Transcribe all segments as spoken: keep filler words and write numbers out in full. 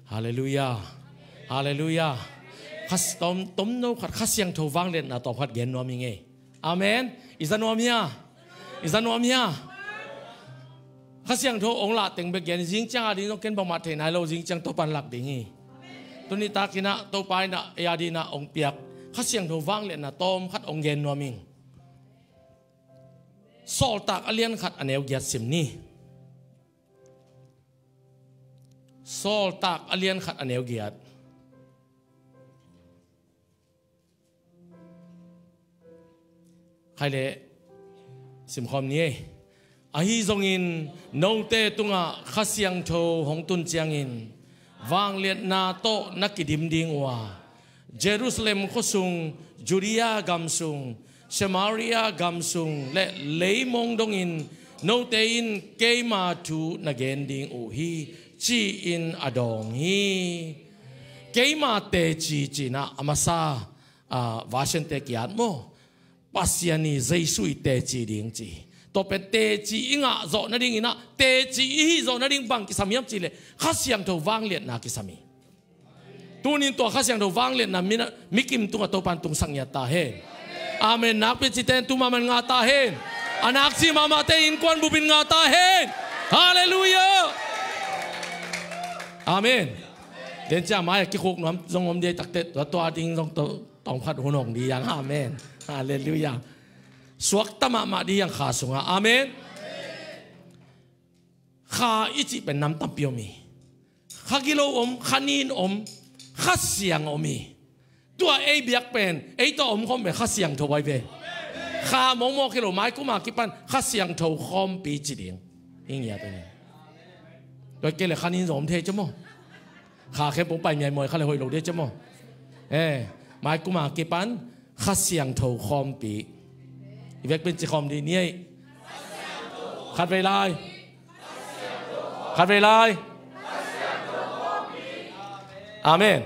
Halleluiah. Halleluiah. Kha, tom, tomno khat Kha Siangtho vangliatna tawm khat gen nuam ing ei. Amen. I za nuam hia? I za nuam hia? Kha Siangtho ong lah teng bek gen, zing ciang a ding zong ken bangmah thei nai lo, zing ciang Topa'n lak ding hi. Tuni takin ah Topa in ah ei a dingin ah ong piak Kha Siangtho vangliatna tawm khat ong gen nuam ing. Sawltak a lian khat a neu giat sim ni. Sawltak a lian khat a neu giat. Khai leh simkhawm ni ei. Ahi zongin note tungah Kha Siangtho hong tun ciangin vangliatna tawh na kidim ding uh a, Jerusalem khuasung, Judea gamsung, Samaria gamsung le leimong dongin note in keima thu na gen ding uh hi, ci-in a dawng hi. Keima teci cih in ah a masa, ah, version te ki-at maw? Pasian i Jesu i teci ding ci. Tua pen teci i ngah zawh nadingin ah, teci i hih zawh nading bang kisam hiam cih leh Kha Siangtho vangliatna kisam hi. Tunin tua Kha Siangtho vangliatna mi, mi kim tungah Topa'n tungsak ngiat ta hen. Amen. Nakpi cihte in tu mahmah in ngah ta hen. A nakci mahmahte in innkuan bupin ngah ta hen. Halleluiah. Amen. Tua ciang mai-ah kikhuk nuam zong om ding hi, takte tua, tua ding zong to, tawm khat hun hong ding hi hang. Amen. Halleluiah. Suakta mahmah ding hi hang kha sungah. Amen. Kha i cih pen nam tampi om hi. Kha gilo om, kha nin om, Kha Siang om hi. Tua ei biak pen ei tawh om khawm pen Kha Siangtho ahi ve. Kha mawkmawk hi lo, mai kum a kipan Kha Siangtho khawmpi ci ding hi ngiat hi. Tua kei leh kha nin zong om thei ci maw? Kha khempeuh pai miaimawi kha leh hoih lo ding ci maw? Eh, mai kum a kipan Kha Siangtho khawmpi. I vekpi in ci khawm ding ni ei. Khatvei lai. Khatvei lai. Amen.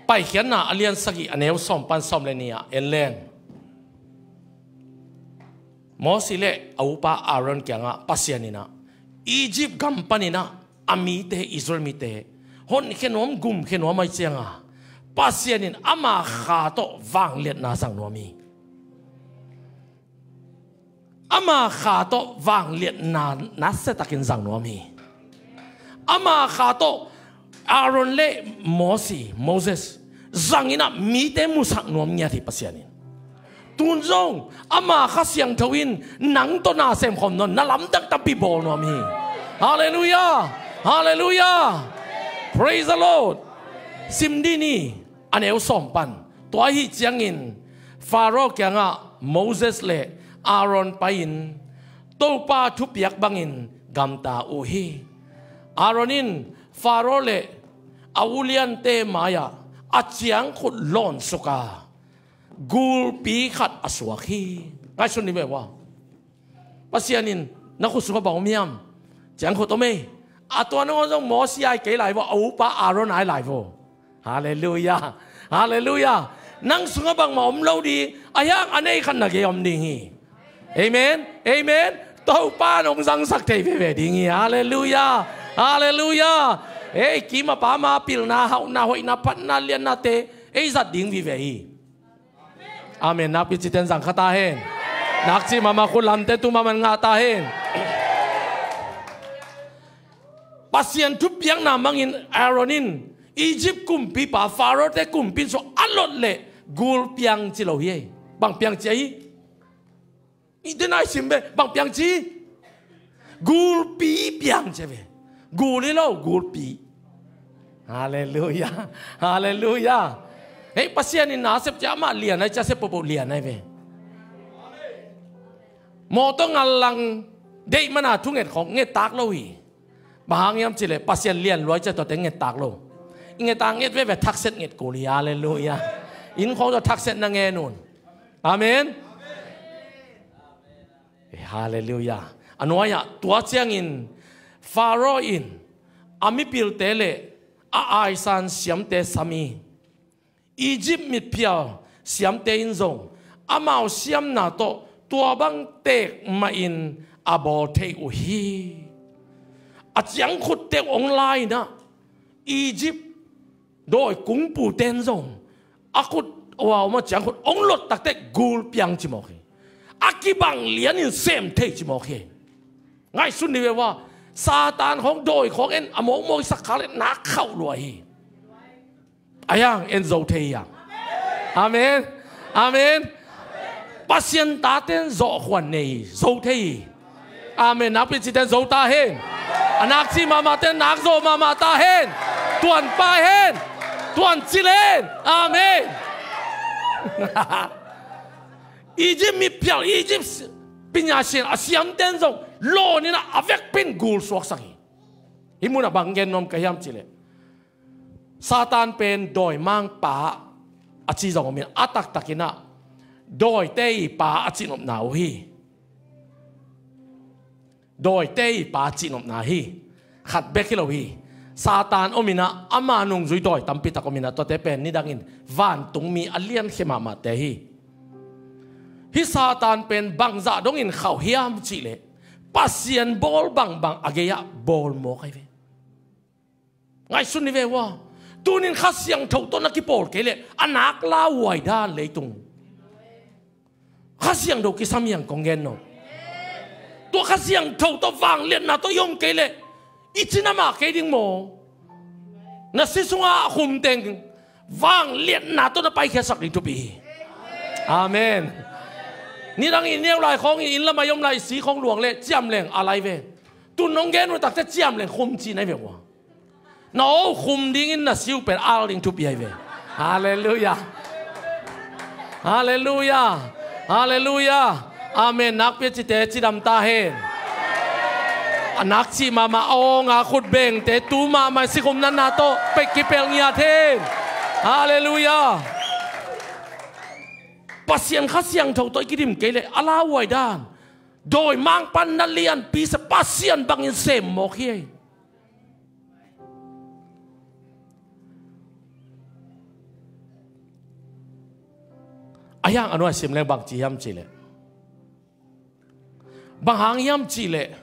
Paikhiatna a lian sagih a neu sawm pan sawm le nih ah en leng, Mosi le a upa Aaron kiangah Pasian in ah Egypt gam panin ah a mite, Israel mite honkhia nuam, gumkhia nuam ahih ciangin Pasian in ama Kha tawh vangliatna zang nuam hi. Ama Kha tawh vangliatna nasiatakin zang nuam hi. Ama Kha tawh Aaron le Mosi, Moses zangin ah mite musak nuam ngiat hi Pasian in. Tun zong ama Kha Siangtho in nang tawh na semkhawm nuam, na lamdang tampi bawl nuam hi. Halleluiah. Halleluiah. Praise the Lord. Sim dih ni, a neu sawm pan. Tua ahih ciangin Faro kiangah Moses le Aaron pai-in Topa thupiak bangin gamta uh hi. Aaron in Faro le a uliante mai-ah a ciangkhut lawnsuka gulpi khat a suak hi. Ngaihsun ni ve ua. Pasian in na khut sungah bang om hiam? Ciangkhut om ei. A tua nangawn zong Mosi a hi kei lai vo, a upa Aaron a hi lai vo. Halleluiah. Halleluiah. Nang sungah bangmah om lo ding, a hiang a nei khat na gei om ding hi. Amen. Amen. Topa'n hong zangsak thei veve ding hi. Halleluiah. Halleluiah. Ei, kim a pam a pilna, hauhna, hoihna, phatna, liannate ei zat ding vive hi. Amen. Nakpi cihte in zang kha ta hen. Nakci mahmah khut lamte tu mahmah in ngah ta hen. Pasian thupiakna mangin Aaron in Egypt kumpipa, Faro-te kumpi in sua a lot leh gul piang ci lo hi ei. Bang piang ci ahi? I denai sim ve, bang piang ci? Gulpi piang ci ve. Gul hi lo, gulpi. Halleluiah. Halleluiah. Hei, Pasian in na sep ciang amah lian ahi ciang sep pohpoh lian ahi ve. Mawtaw ngallang deih mana thunget khawng nget tak lo hi. Bang hang hiam cih leh Pasian lian lua ahi ciang tuate nget tak lo. I nget a nget veve thakset nget kul hi. Halleluiah. Inn khawng tawh thakset na ngen un. Amen. Eh, halleluiah. A nuai-ah tua ciangin Faro in a mipilte le a aisan siamte sam hi. Egypt mitphial siamte in zong amau siamna tawh tua bang teek mahin a bawl thei uh hi. A ciangkhutte uh hong la-in ah Egypt dawi kungpu ten zong a khut, a uauma ciang khut ong lot takte gul piang ci mawk hi. A kibang lianin sem thei ci mawk hi. Ngaihsun ni ve ua, Satan khawng dawi khawng en a mawkmawk i sak khak le nak khauh lua hi. A hiang en zo thei hiang. Amen. Amen. Pasian taten zawh khuan nei zo thei hi. Amen. Nakpi cihten zo ta hen. A nak cih mahmahten nak zawh mahmah ta hen. Tuan pai hen. Tuan cil hen. Amen. Egypt miphial, Egypt pinya sian a siamten zong lawnin a vekpin gul suaksak hi. Hih munah bang gen nuam ka hiam cihleh, Satan pen dawimangpa a ci zong om in, a taktakinah dawite i pa a cihnopna uh hi. Dawite i pa cihnopna hi. Khat bek hi lo hi. Satan ominah ama nungzui dawi tampitak ominah tuate pen nidangin vantungmi a liankhia mahmahte hi. Hih Satan pen bangzah dongin khauh hiam cihleh, Pasian bawl bangbang a gei-ah bawl mawk ahi ve. Ngaihsun ni ve ua. Tunin Kha Siangtho tawh na kipawl kei leh a nak lauhuai dan leitung. Kha Siangtho kisam hiang kong gen no. Tua Kha Siangtho tawh vangliatna tawh i om kei leh i cinam ah kei ding maw? Na si sungah a khumteng vangliatna tawh na paikhiatsak ding thupi hi. Amen. Nidang i neu lai khawngin inn lamah i om lai i si khawng luang leh ciamleng a lai ve. Tun nong gen uh takte ciamleng khum ci na hi ve ua. Na aw khum dingin na si uh pen al ding thupi ahi ve. Halleluiah. Halleluiah. Halleluiah. Amen. Nakpi a cite cidam ta hen. A nak cih mahmah a awnga khut bengte tu mahmah i sikhum natna tawh pek kipel ngiat hen. Halleluiah. Pasian Kha Siangtho tawh i kidim kei leh a lauhuai dan, dawimangpa na lianpi sia Pasian bangin sem mawk hi. A hiang a nuai sim leng bang ci hiam cihleh, bang hang hiam cihleh,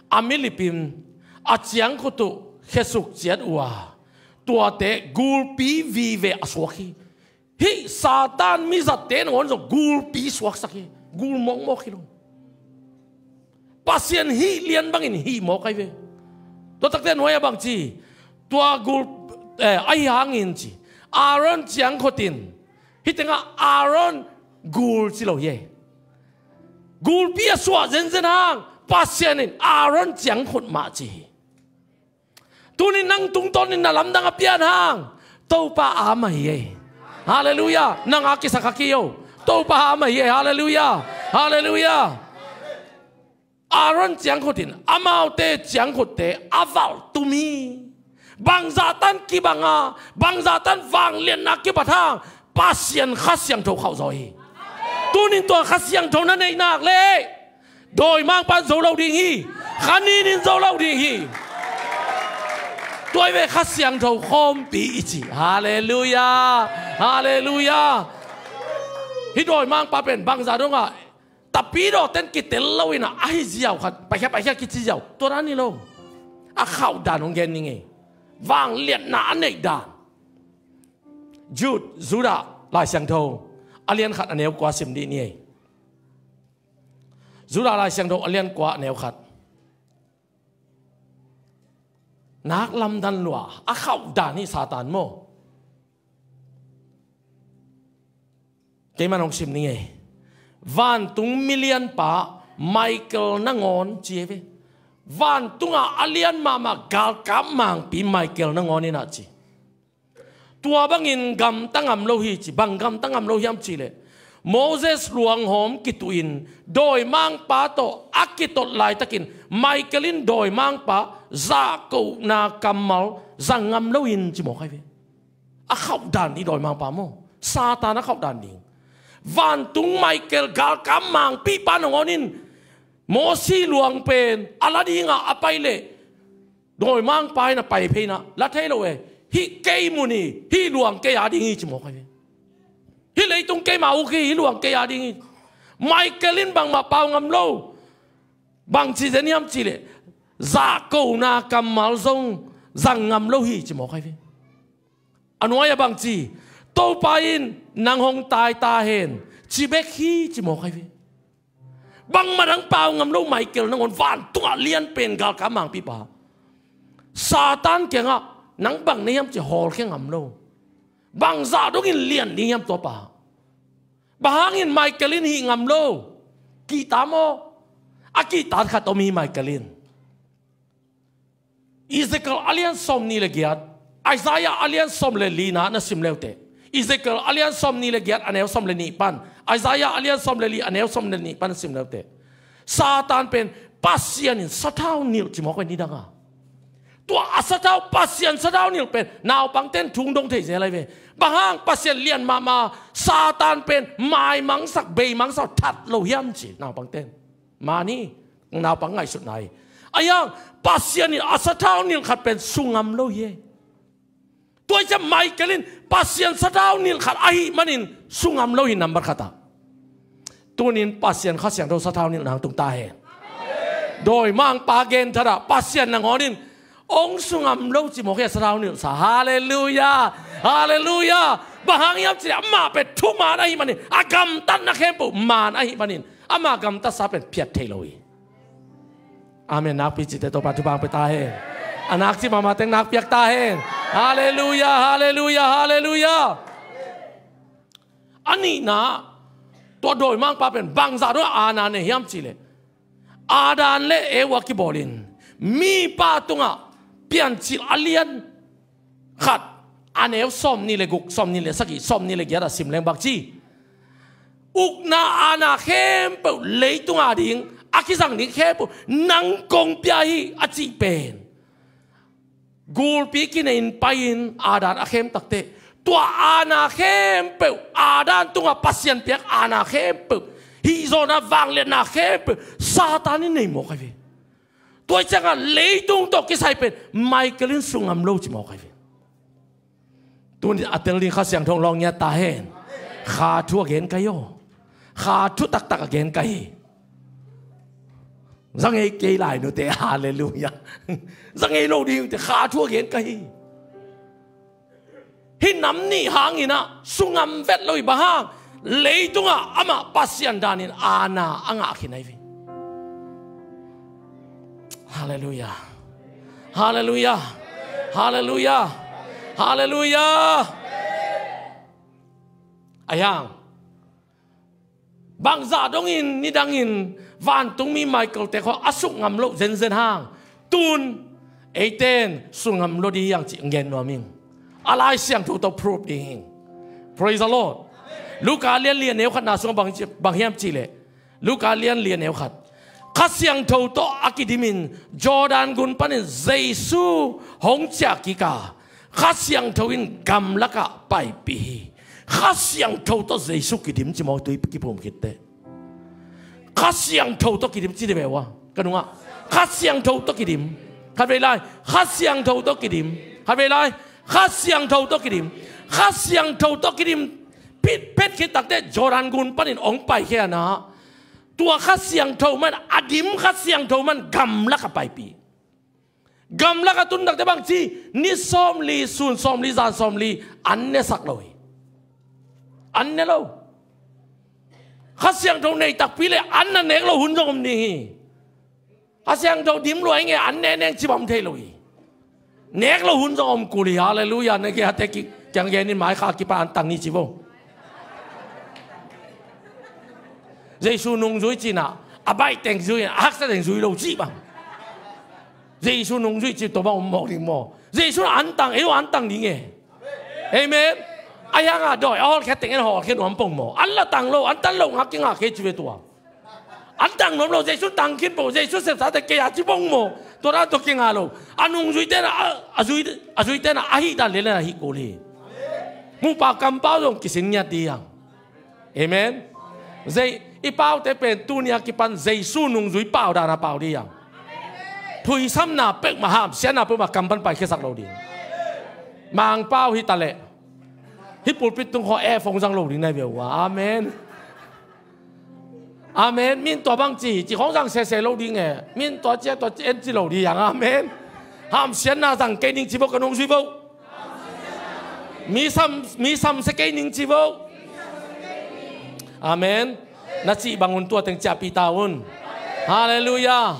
a milipin a ciangkhut uh khesuk ciat uh a, tuate gulpi vive a suak hi. Hih Satan mizatte nangawn zong gulpi suaksak hi. Gul mawkmawk hi lo. Pasian hih lian bangin hih mawk ahi ve. Tua takte nuai a bang ci, tua gul, eh, ahi hangin ci, Aaron ciangkhutin, hih tengah Aaron gul ci lo hi. Gulpi a suah zenzen hang Pasian in Aaron ciangkhut mah ci hi. Tunin nang tungtawnin na lamdang a pian hang Topa a mah hi ei. Halleluiah. Nang a kisak a kio Topa a mah hi ei. Halleluiah. Halleluiah. Aaron ciangkhutin amaute ciangkhutte a valh tum hi. Bangzahtan kibanga, bangzahtan vangliatna kipat hang Pasian Kha Siangtho khauh zaw hi. Tunin tua Kha Siangtho na neih nak leh dawimangpan zo lo ding hi. Kha ninin zo lo ding hi. Tua hi ve Kha Siangtho khawmpi i ci. Halleluiah. Halleluiah. Hih dawimangpa pen bangzah dongah tapidawten kitel loin a ahi ziau khat, paikhia paikhia kici ziau, tua dan hi lo. A khauh dan hong gen ning ei. Vangliatna a neih dan. Jude, Judah Lai Siangtho a lian khat a neu kua sim dih ni ei. Judah Lai Siangtho a lian kua a neu khat. Nak lamdan lua a khauh dan hi Satan maw? Keiman hong sim ning ei. Vantung milianpa Michael nangawn ci ei ve. Vantungah a lian mahmah galkap mangpi Michael nangawn inah ci. Tua bangin gamta ngam lo hi ci. Bang gamta ngam lo hiam cihleh, Moses luanghawm kituhin dawimangpa tawh a kitot laitakin Michael in dawimangpa zahkona kammal zang ngam lo in ci mawk ahi ve. A khauh dan ding dawimangpa maw? Satan a khauh dan ding. Vantung Michael galkap mangpipa nangawn in Mosi luang pen a la dingah a pai leh dawimangpa in a pai phei inah la thei lo e. Hih kei mun hi, hih luang kei a ding hi ci mawk ahi ve. Hih leitung keima uk hi, hih luang kei a ding hi. Michael in bangmah pau ngam lo. Bangci zen hiam cihleh, zahkona kammal zong zang ngam lo hi ci mawk ahi ve. A nuai-ah bang ci, Topa in nang hong tai ta hen ci bek hi ci mawk ahi ve. Bangmah nang pau ngam lo Michael nangawn vantungah lian pen galkap mangpipa Satan kiangah nang bang na hiam ci hawlkhia ngam lo. Bangzah dongin lian ding hiam tua pa? Bang hangin Michael in hih ngam lo? Kihta maw? A kihta khat om hi Michael in. Ezekiel a lian sawmnih le giat, Isaiah a lian sawm le lina na sim leuteh. Ezekiel a lian sawmnih le giat a neu sawm le nih pan, Isaiah a lian sawm le li a neu sawm le nih pan na sim leuteh. Satan pen Pasian in sathau nilh ci mawk ve nidanga. Tua a sathau, Pasian sathau nilh pen naupangten thu dong thei zel ahi ve. Bang hang Pasian lian mahmah, Satan pen maimangsak, beimangsak that lo hiam ci naupangten. Mani, naupang ngaihsutna hi. Ahi hang Pasian in a sathau nilh khat pen su ngam lo hi. Tua hi ciang Michael in Pasian sathau nilh khat ahih manin su ngam lo hi, nambat khatah. Tunin Pasian Kha Siangtho sathau nilh nang tung ta hen. Dawimangpa genthadah Pasian nangawn in hong su ngam lo ci mawk hi a, sathau nilh sa. Halleluiah. Halleluiah. Bang hang hiam cih leh amah pen thuman ahih manin, a gamtatna khempeuh man ahih manin, ama gamtatsa pen phiat thei lo hi. Amen. Nakpi cite Topa thupha pia ta hen. A nakci mahmah teng nakpiak ta hen. Halleluiah. Halleluiah. Halleluiah. A nihna, tua dawimangpa pen bangzah dong aana nei hiam cih leh, Adam le Eva kibawlin mipa tungah Piancil a lian khat a neu sawmnih le guk, sawmnih le sagih, sawmnih le giat a sim leng bang ci, ukna aana khempeuh leitung a ding a kizang ding khempeuh nang kong pia hi a cih pen gulpi kinei-in pai-in Adam a khem takteh, tua aana khempeuh, Adam tungah Pasian piak aana khempeuh, hihzawhna vangliatna khempeuh Satan in nei mawk ahi ve. Tua hi ciangah leitung tawh kisai pen Michael in su ngam lo ci mawk ahi ve. Tuni a tel ding Kha Siangtho lawng ngiat ta hen. Kha thu a gen ka hi aw. Kha thu taktak a gen ka hi. Za ngei kei lai nute, halleluiah. Za ngei lo ding te, kha thu a gen ka hi. Hih nam nih hangin ah su ngam vet lo hi, bang hang leitungah amah Pasian danin aana a ngah khin ahi ve. Halleluiah. Halleluiah. Halleluiah. Halleluiah. Ahi hang bangzah dongin nidangin vantungmi Michael te khawng a suk ngam loh zenzen hang, tun eiten suk ngam lo ding hi hang cih gen nuam ing. A Lai Siangtho tawh proof ding hi. Praise the Lord. Luka lian li a neu khatna sungah bang ci, bang hiam cih leh, Luka lian li a neu khat, Kha Siangtho tawh a kidimin Jordan gun panin Jesu hong ciah kik a, Kha Siangtho in gamlakah paipih hi. Kha Siangtho tawh Jesu kidim ci maw, tui kiphum khitteh. Kha Siangtho tawh kidim ci di ve ua. Ka nungah, Kha Siangtho tawh kidim. Khatvei lai, Kha Siangtho tawh kidim. Khatvei lai, Kha Siangtho tawh kidim. Kha Siangtho tawh kidim phet khit takteh Jordan gun panin hong paikhia a, tua Kha Siangtho man, a dim Kha Siangtho man gamlakah paipih. Gamlakah tun takteh bang ci, ni sawmli, sun sawmli, zan sawmli an nesak lo hi. An ne lo. Kha Siangtho nei takpi leh an na nek lo hun zong om ding hi. Kha Siangtho dim lua ing e, an ne neng ci bang thei lo hi. Nek lo hun zong om kul hi. Halleluiah. Na kiate kiang genin mai kha kipan an tang ni ci vo. Jesu nungzui cih nah, a baih teng zui, a haksa teng zui lo cih bang. Jesu nungzui cih tua bang om mawk ding maw? Jesu na an tang, ei lo an tang ding e. Amen. Ahi hangah dawi a hawlkhia teng en hawlkhia nuam pong maw? An la tang lo, an tan lo ngak kingak kei ci ve tua. An tang nuam lo, Jesu tang khin pong, Jesu sepsate kei a ci pong maw? Tua dan tua kingak lo. A nungzuite na, a, a zui, a zuite na, a hih dan lelen a hih kul hi. Muhpa kampau zong kisin ngiat ding hi hang. Amen. Zei, i paute pen tuni a kipan Jesu nungzui pau dan a pau ding hi hang. Thuisamna peuhmah, hamsiatna peuhmah kam pan paikhiasak lo ding. Mangpau hi taleh, hih pulpit tung khawng earphone zang lo ding na hi ve ua. Amen. Amen. Min tua bang ci, ci khawng zang sese lo ding e. Min tua cia tua ci en ci lo ding hi hang. Amen. Hamsiatna zang kei ning ci vo, ka nungzui vo. Mi sam, mi samsia kei ning ci vo. Amen. Na cih bangun tua teng ciahpih ta un. Halleluiah.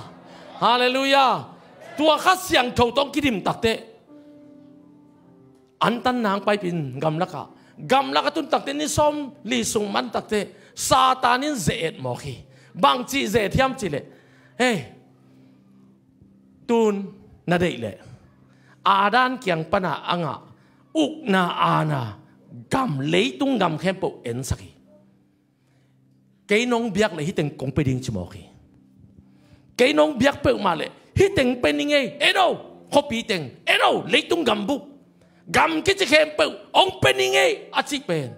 Halleluiah. Tua Kha Siangtho tawh kidim takteh, antanna hong paipih in gamlakah, gamlakah tun takteh, ni sawmli sung man takteh Satan in ze-et mawk hi. Bangci ze-et hiam cihleh, hei, tun na deih leh Adam kiang pana a ngah ukna, aana, gam, leitung gam khempeuh ensak hi. Kei nong biak leh hih teng kong pia ding ci mawk hi. Kei nong biak peuhmah leh hih teng pia ning ei, en o, khuapi teng, en o, leitung gambuk, gam kici khempeuh hong pia ning ei a cih pen,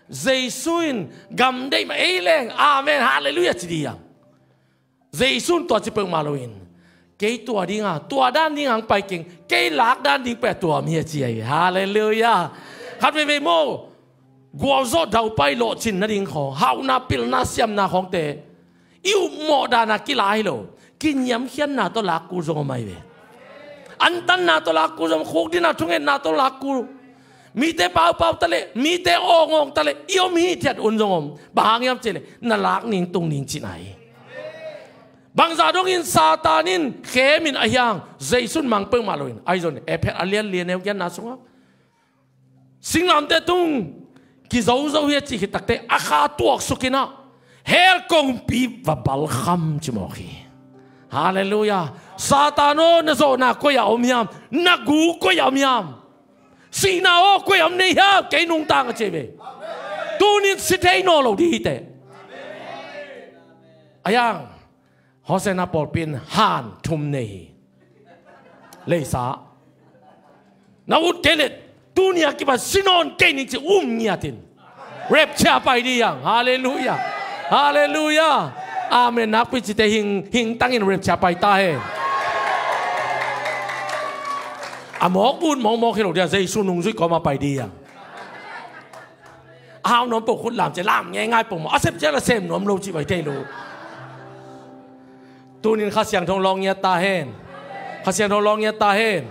Jesu in gam deih mah ei leng, amen, halleluiah ci ding hiam? Jesu in tua ci peuhmah loin, kei tua dinga, tua dan dinga hong pai keng, kei lak dan ding pen tua mi a ci ahi ve. Halleluiah. Khat veivei maw, gualzawh daupai lawhcin nading khawng, hauhna, pilna, siamna khawngte i upmawh dana kila hi lo, kiniamkhiatna tawh lak kul zong om ahi ve. Antanna tawh lak kul zong om, khukdinna, thungetna tawh lak kul. Mite paupau taleh, mite awngawng taleh, i om hithiat un zong om. Bang hang hiam cihleh, na lak ning tung ning cihna hi. Bangzah dongin Satan in khemin a hiang, Jesu in mang peuhmah loin, ahi zong in Efesa a lian li a neu giatna sungah, singlamteh tung kizozo hi a cih khit takteh, a kha tuaksuk in ah, hell kongpi va balkham ci mawk hi. Halleluiah. Satan aw, na zawhna koi-ah om hiam? Na gu koi-ah om hiam? Sihna aw, koi-ah om nei hiam? Kei nungta ing a ci ahi ve. Tunin si thei nawn lo ding hi teh. A hiang, Hosanna pawlpi in han thum nei hi. Leisa, na ut kei leh, tuni a kipan si nawn kei ning ci um ngiat in. Rapture pai ding hiam? Halleluiah. Halleluiah. Amen nakpi cite hing, hingtangin rapture pai ta hen. A mawk ut mawkmawk hi lo ding a, Jesu nungzui kawma pai ding hiam? A hau nuam peuh khut lam ci, lam ngeingai peuh maw, a sep ciang a sem nuam lo cih vai thei lo. Tunin Kha Siangtho lawng ngiat ta hen. Kha Siangtho lawng ngiat ta hen.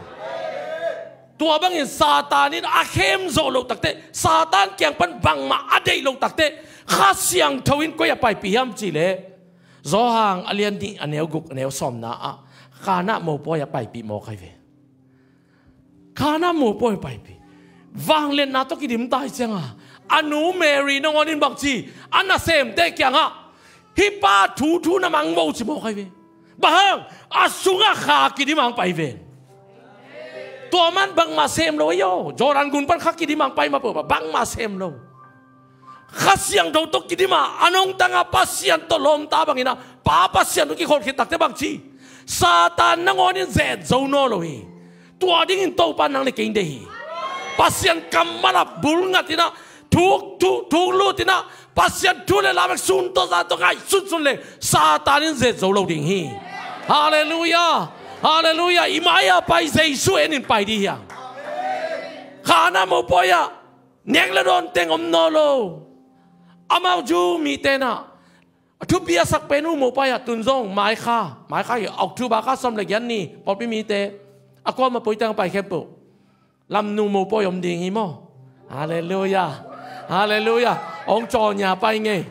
Tua bangin Satan in a khem zawh loh takteh, Satan kiang pan bangmah a deih loh takteh, Kha Siangtho in koi-ah paipih hiam cihleh, Johan a lian nih a neu guk a neu sawmna ah, Kana mopawi ah paipih mawk ahi ve. Kana mopawi paipih. Vangliatna tawh kidim ta hi cianga, a nu Mary nangawn in bangci, a nasemte kiangah, hih pa thu thu na mang vo ci mawk ahi ve. Bang hang, a sungah kha kidim hang pai ven. Tua man bangmah sem lo ahi aw. Jordan gun pan kha kidim hang pai mah peuh bangmah sem lo. Kha Siangtho tawh kidim a, a nungtang a Pasian tawh lawmta bangin ah, Pa Pasian tawh kikholh khit takteh bangci, Satan nangawn in zet zo nawn lo hi. Tua dingin Topa nang le kei in deih hi. Pasian kammal ah bul ngat in ah, thuk, thuk, thuk lut in ah, Pasian thu le la bek sun tawh zan tawh ngaihsun sun leng, Satan in zet zo lo ding hi. Halleluiah. Halleluiah. I mai-ah pai Jesu en in pai ding hiam? Kana mopawi ah nek le dawn teng om nawn lo. Amau Jew mite in ah a thupi a sak pen uh mopawi ah tun zong mai kha, mai kha hi, October kha sawm le giat ni, pawlpi mite a kuamah poi teng a pai khempeuh, Lamnu mopawi om ding hi maw? Halleluiah. Halleluiah. Hong cawlnya pai ngei.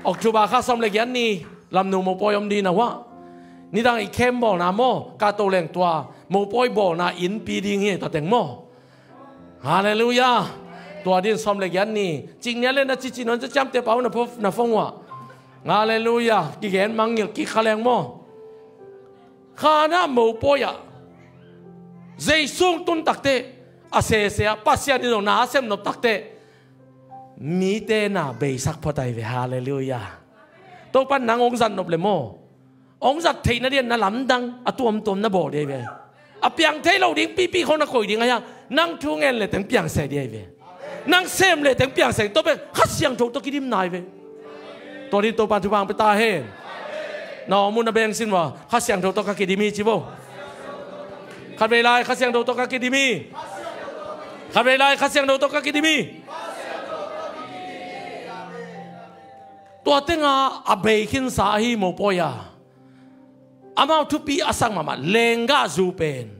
October kha sawm le giat ni Lamnu mopawi om ding na uh ah. Nidang i camp bawlna maw, ka to leng tua mopawi bawlna innpi ding hi, tua teng maw? Halleluiah. Tua din sawm le giat ni, ciknia le na cici nawn ciamteh pau na pho-, na phone uh ah. Halleluiah. Kigen mangngilh kik kha leng maw? Kana mopawi ah Jesu tun takteh, a sese ah Pasian in zong na a sem nop takteh, mite na beisak phot ahi ve. Halleluiah. Topan nang hong zat nop le maw, hong zat theihna ding a na lamdang a tuamtuam na bawl ding ahi ve. A piang thei lo ding pipi khawng na koih ding a hiang, nang thu ngen le teng piang seh ding ahi ve. Nang sem le teng piang seh, tua pen Kha Siangtho tawh kidimna ahi ve. Tua din Topan thupha hong pia ta hen. Na om uh na beng sin uh a, Kha Siangtho tawh ka kidim hi ci vo. Khatvei lai Kha Siangtho tawh ka kidim hi. Khatvei lai Kha Siangtho tawh ka kidim hi. Tua tenga a bei khinsa ahi mopawi a, amau thupi a sak mahmah lenggahzu pen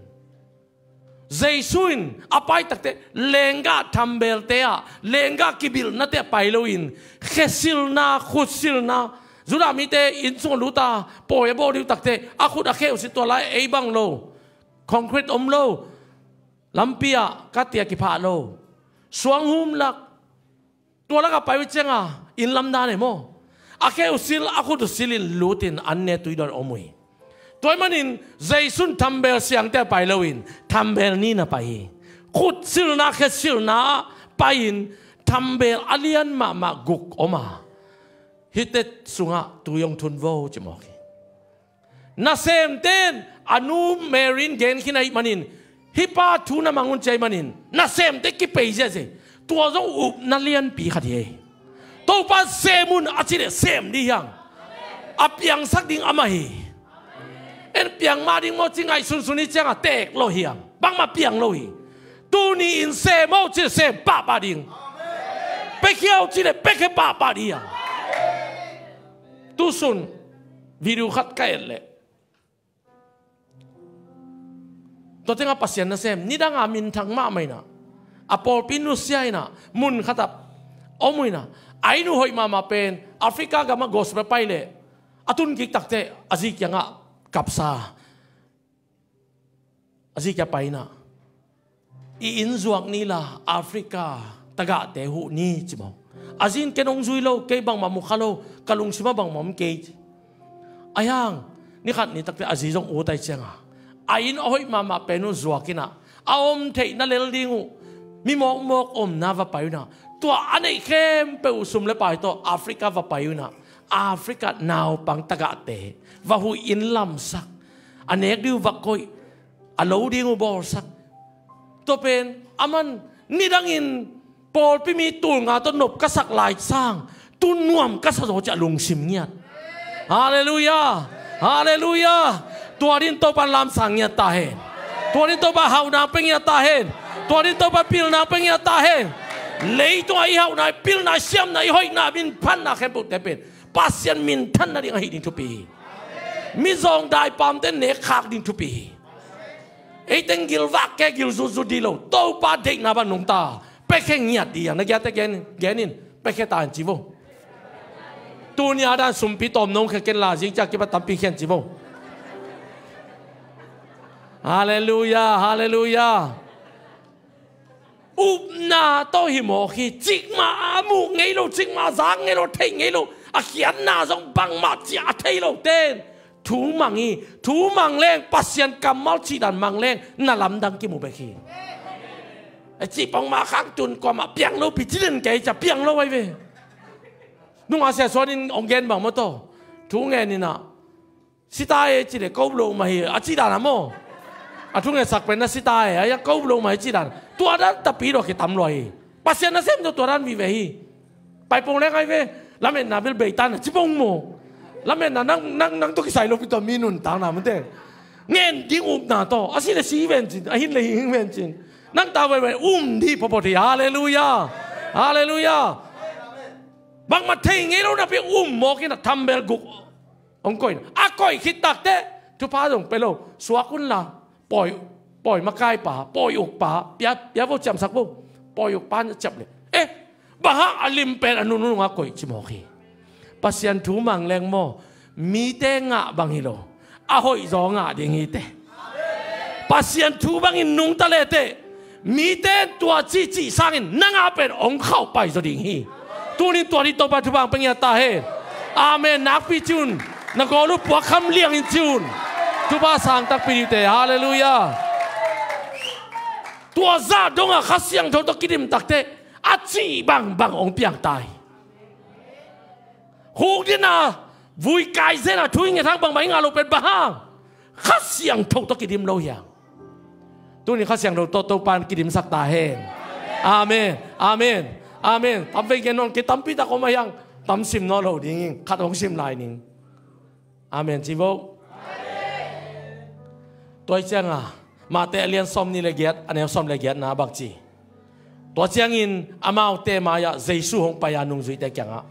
Jesu in a pai takte lenggah thambelte ah, lenggah kibilhnate ah pai loin, khesilna, khutsilna, Judah mite inn sungah luta pawi a bawl ding uh takte a khut a khe uh sil, tua lai ei bang lo, concrete om lo, lampi ah katia kiphah lo, suanghum lak, tua lakah pai uh cianga inn lamdan e maw, a khe uh sil, a khut uh silin lutin an ne tui dawn om uh hi. Tua ahih manin Jesu in thambel siangte ah pai loin thambel nih na pai hi. Khutsilna, khesilna ah pai-in thambel a lian mahmah guk om a, hihte sungah tui hong thun vo ci mawk hi. Nasemte in a nu Mary in gen khin ahih manin, hih pa thu na mang un ci ahih manin nasemte kipei ziahziah hi. Tua zong upna lianpi khat hi. Topa sem un a cih leh sem ding hi hang. A piangsak ding amah hi. En piang mah ding maw ci ngaihsunsun hi ciangah teek lo hi hang. Bangmah piang lo hi. Tuni-in sem o cih leh sem pahpah ding. Piakhia o cih leh piakhia pahpah ding hi hang. Tusun video khat ka et leh, tua tengah Pasian nasem, nidanga minthang mahmah inah, a pawlpi nusia inah, mun khatah om uh inah, a inn uh hoih mahmah pen Africa gamah gospel pai leh a tun kik takte a zi kiangah kapsa. A zi kiang pai inah, i inn zuak ni la Africa tagahte huh ni ci maw. A zi in ken hong zui lo, kei bangmah mukha lo, ka lungsimah bangmah om kei ci. Ahi hang nikhat ni takte a zi zong ut ahih cianga, a inn a hoih mahmah pen uh zuak inah, a om theihna lel ding uh mi mawkmawk omna va pai uh inah, tua a neih khempeuh uh sum le pai tawh Africa va pai uh inah, Africa naupang tagahte va huh, inn lamsak, a nek ding uh va koih, a lo ding uh bawlsak. Tua pen aman nidangin pawlpi mi tul nga tawh nop ka sak lai sang, tu nuam ka sa zaw ci a lungsim ngiat. Halleluiah. Halleluiah. Tua dingin Topa in lamsang ngiat ta hen. Tua dingin Topa in hauhna pia ngiat ta hen. Tua dingin Topa in pilna pia ngiat ta hen. Leitungah i hauhna, i pilna, i siamna, i hoihna, minphatna khempeuhte pen Pasian minthan nading ahih ding thupi hi. Mizawng daipamte nekkhak ding thupi hi. Ei teng gilvak kei, gil zutzut ding lo, Topa deihna bang nungta. Piakhia ngiat ding hi hang. Na giate gen, gen in, piakhia ta hen ci vo. Tuni a dan sumpi tawm nong khia ken la, zing ciang kipat tampi khia hen ci vo. Halleluiah, halleluiah. Upna tawh hi mawk hi. Cikmah a muh ngei lo, cikmah a zak ngei lo, a theih ngei lo, a khiatna zong bangmah ciah a thei lote in thu mang hi. Thu mang leng, Pasian kammal cihdan mang leng, na lamdang kimu bek hi. A cih pongmah khang tun kuamah piang lo pi ci den kei ca piang lo ahi ve. Nungah Sia Suan in hong gen bang maw taw, thu ngen inah, sita e ci leh kop lo mah hi, a cih dan a maw. A thungetsak pen na sita e, a ya kop lo mah hi cih dan. Tua dan tapi dawh kitam lua hi. Pasian nasem tawh tua dan vive hi. Pai pong leng ai ve. Lametna bel bei tan a ci pong maw. Lametna nang, nang, nang tawh kisai lopi tua mi nuntakna mate. Ngen ding upna tawh, a si leh si vencin, a hin leh hing vencin. Nang ta veve um dih phawphaw hi. Halleluiah. Halleluiah. Bangmah thei ngei lo napi um mawk inah thambel guk hong koih inah, a koih khit takte thupha zong pia lo. Suak unla, pawi, pawi makaipa, pawi ukpa pia, pia vo, ciamsak vo. Pawi ukpa in a ciam leh, eh, bang hang a lim pen a nunung a koih ci mawk hi. Pasian thu mang leng maw, mite ngah bang hi lo, a hoihzaw ngah ding hi teh. Pasian thu bangin nungta le teh, mite in tua cihcih sangin nang a pen hong khauhpai zaw ding hi. Tunin tua ding Topa thupha hong pia ngiat ta hen. Amen. Nakpi ci un. Na gawl uh puakkham liangin ci un. Thupha sang takpi ding uh teh. Halleluiah. Tua zah dongah Kha Siangtho tawh kidim takte a cih bangbang hong piang ta hi. Hukdina vui kai zena thu i nget hang bangmah i ngah loh pen bang hang? Kha Siangtho tawh kidim lo hi hang. Tunin Kha Siangtho tawh Topa in kidimsak ta hen. Amen. Amen. Amen. Tam vei gen nawn kei, tampi tak om a hi hang. Tam sim nawn lo ding ing, khat hong sim lai ning. Amen ci vo. Tua hi cianga Mate a lian sawm nih le giat, a neu sawm le giatna bang ci? Tua ciangin amaute mai-ah Jesu hong pai a nungzuite kiangah,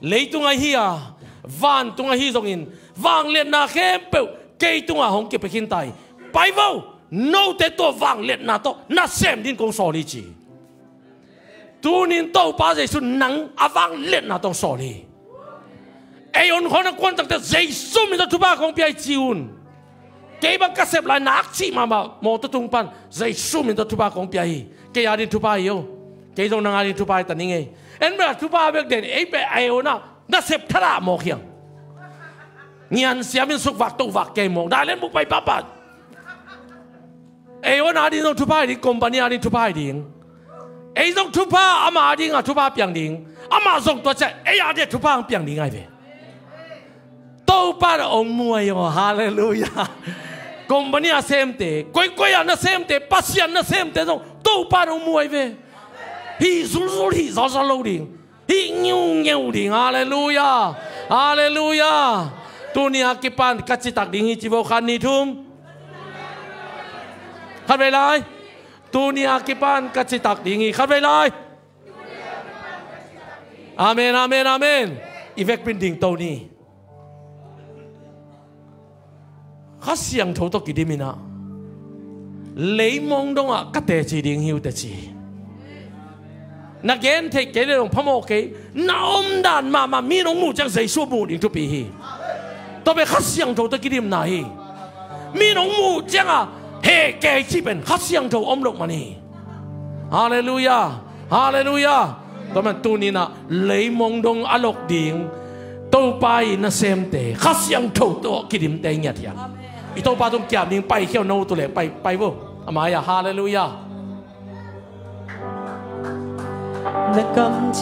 leitung ahi a, vantung ahi zongin vangliatna khempeuh kei tungah hong kipia khin ta hi. Pai vo, Note tua vangliatna tawh nasem dingin kong sawl hi ci. Tunin Topa Jesu nang a vangliatna tawh sawl hi. Ei on khawng a kuan takte Jesu min tawh thupha kong pia hi ci un. Kei bang ka sep lai nak cih mahmah mawtaw tung pan Jesu min tawh thupha kong pia hi. Kei a ding thupha hi o. Kei zong nang a ding thupha hi ta ning ei. En bel a thupha bek den ei bel ei on a nasep thadah mawk hiang. Ngian siamin sukvak tovak kei mawk dai len buk pai papat. Ei on a ding zong thupha hi ding, company a ding thupha hi ding. Ei zong thupha ama a ding a thupha piang ding. Ama zong tua ciah ei a ding thupha ang piang ding ai ve. Topa na ong muai aw, halleluia. Company a semte, koikoi a na semte, Pasian na semte zong Topa na ong muai ve. Hi zulzul hi zalzal lo ding. Hi ngiungeu ding, halleluia. Halleluia. Tuni a kipan ka citak ding hi ci vo khat ni thum. Khat vei lai. Tuni a kipan ka citak ding hi khat vei lai. Amen, amen, amen. I vekpin ding to ni. Kha Siangtho tawh kidim inah leimong dongah ka teci ding hi uh teci. Na gen theih kei le dong phamawh kei. Na omdan mahmah mi nong muh ciang Jesu muh ding thupi hi. Tua pen Kha Siangtho tawh kidimna hi. Mi nong muh ciangah heh kei cih pen Kha Siangtho om loh man hi. Halleluia. Halleluia. Tua man tuninah leimong dong a lok ding Topa i nasemte Kha Siangtho tawh kidimte ngiat hiam? I Topa tung kiam ding pai khiau no tu le pai pai vo. A mai-ah halleluia. Na kam